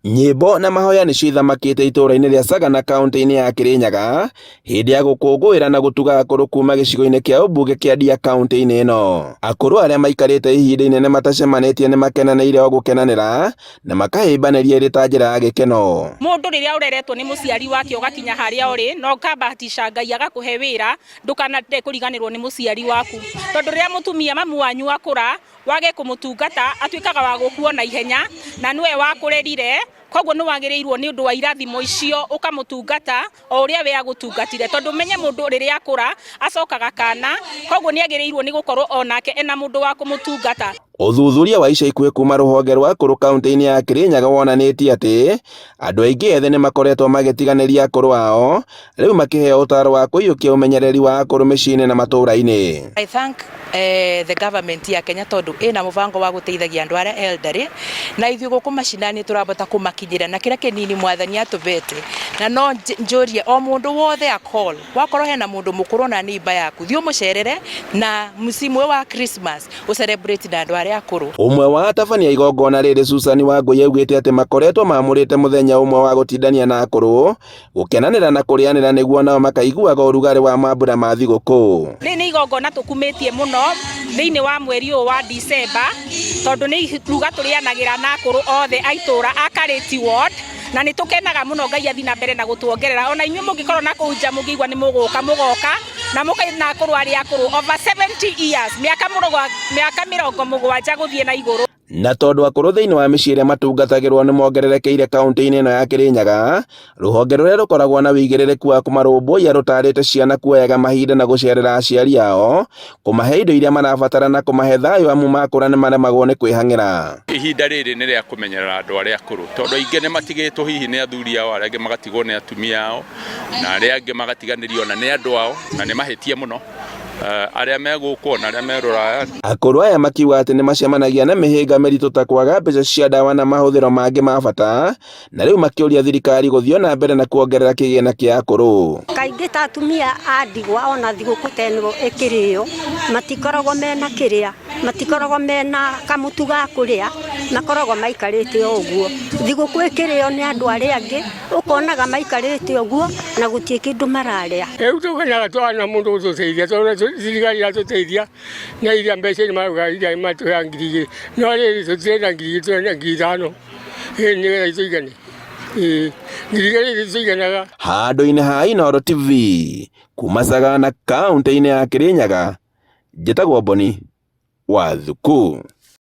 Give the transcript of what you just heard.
Nyĩmbo na mahoya nĩcio ithamakĩte itũũra-inĩ rĩa Sagana kaunti-inĩ ya Kĩrĩnyaga hĩndĩ ya gũkũngũĩra na gũtuga akũrũ kuma gĩcigo-inĩ kĩa ũmbunge kĩa Ndia kaunti-inĩ ĩno. Akũrũ arĩa maikarĩte ihinda inene matacemanĩtie nĩ makenanĩire o gũkenanĩra na makahĩmbanĩria ĩrĩ ta njĩra ya gĩkeno. Mũndũ rĩrĩa ũreretwo nĩ mũciari wake ũgakinya harĩa ũrĩ na ũkabahatisha Ngai agakũhe wĩra, ndũkanate kũriganĩrwo nĩ mũciari waku. Tondũ rĩrĩa mũtumia mamu wanyu akũra, wage kũmũtungata, atuĩkaga wa gũkua na ihenya, na nĩwe wakũrerire, koguo nĩ wagĩrĩirwo nĩ ũndũ wa irathimo icio ũkamũtungata o ũrĩa we agũtungatire. Tondũ ũmenye mũndũ rĩrĩa akũra, acokaga kana, koguo nĩ agĩrĩirwo nĩ gũkorwo onake ena mũndũ wa kũmũtungata. Ũthuthuria wa ica ikuhĩ kuma rũhonge rwa akũrũ kaunti-inĩ ya Kirinyaga wonanĩtie atĩ andũ aingĩ ethĩ nĩ makoretwo magĩtiganĩria akũrũ ao, rĩu makĩheo ũtaaro wa kũiyũkia ũmenyereri wa akũrũ mĩciĩ-inĩ na matũũra-inĩ. I thank the government ya Kenya tondu ina mubango wa guteithagia andu aria elderly na ithuĩ gũkũ macinani turabota kumakinyĩra na kĩrĩa kĩnini mwathani atũbete na no njũrie o mũndũ wothe a call wakorwo hena mũndũ mũkũrũ na neighbor yaku thiĩ ũmũcerere na msimu ũyũ wa Christmas ũ celebrate na andũ arĩa akũrũ. Ũmwe wa atabania a igongona rĩrĩ Susan Wangũi augĩte atĩ makoretwo mamũrĩte mũthenya ũmwe wa gũtindania na akũrũ gũkenanĩra na kũrĩanĩra nĩguo nao makaiguaga ũrugarĩ wa mambura ma thigũkũ. Rĩrĩ nĩ igongona tũkumĩtie mũno thĩinĩ wa mweri ũyũ wa December tondũ nĩ iruga tũrĩanagĩra na akũrũ othe a itũra a Karĩti ward na nĩ tũkenaga mũno Ngai athiĩ na mbere na gũtuongerera ona inyuĩ mũngĩkorwo na kũu nja mũngĩigua nĩ mũgũka mũgoka na mũkaina akũrũ arĩa akũrũ over 70 years mĩaka 70 gũthiĩ na igũrũ. Na tondũ akũrũ thĩinĩ wa mĩciĩ ĩrĩa matungatagĩrwo nĩ mongererekeire kaunti-inĩ ĩno ya Kĩrĩnyaga, rũhonge rũrĩa rũkoragwo na ũigĩrĩrĩku wa kũmarũmbũiya rũtarĩte ciana kuoyaga mahinda na gũcerera aciari ao, kũmahe indo iria marabatara na kũmahe thayũ amu makũra nĩ maremagwo nĩ kwĩhang'ĩra. Ihinda rĩrĩ nĩ rĩa kũmenyerera andũ arĩa akũrũ tondũ aingĩ nĩ matigĩtwo hihi nĩ athuri ao, arĩa angĩ magatigwo nĩ atumia ao, na arĩa angĩ magatiganĩrio ona nĩ andũ ao, na nĩ mahĩtia mũno. Arĩa me gũkũ na arĩa me rũraya. Akũrũ aya makiuga atĩ nĩ macemanagia na mĩhĩnga mĩritũ ta kwaga mbeca cia ndawa na mahũthĩro mangĩ ma bata, na rĩu makĩũria thirikari gũthiĩ na mbere na kuongerera kĩgĩna kĩa akũrũ. Kaingĩ ta atumia a ndigwa ona thigũkũ ta ĩno ĩkĩrĩo, matikoragwo mena kĩrĩa, matikoragwo mena kamũtu ga kũrĩa, makoragwo maikarĩte o ũguo. Thigũkũ ĩkĩrĩo nĩ andũ arĩa angĩ, ũkonaga maikarĩte ũguo na gũtirĩ kĩndũ mararĩa. Rĩu tũkenaga twana mũndũ gũtũteithia tondũ thirikari iratũteithia na iria mbeca iria marauga iria matũheaga 2000 no rĩrĩ tũtirenda 2000 tũrenda 5000 ĩĩ nĩgetha itũigane ĩĩ 2000 ititũiganaga. Handũ-inĩ ha Inooro TV kuma Sagana kaunti-inĩ ya Kĩrĩnyaga, njĩtagwo Boni wa Thuku.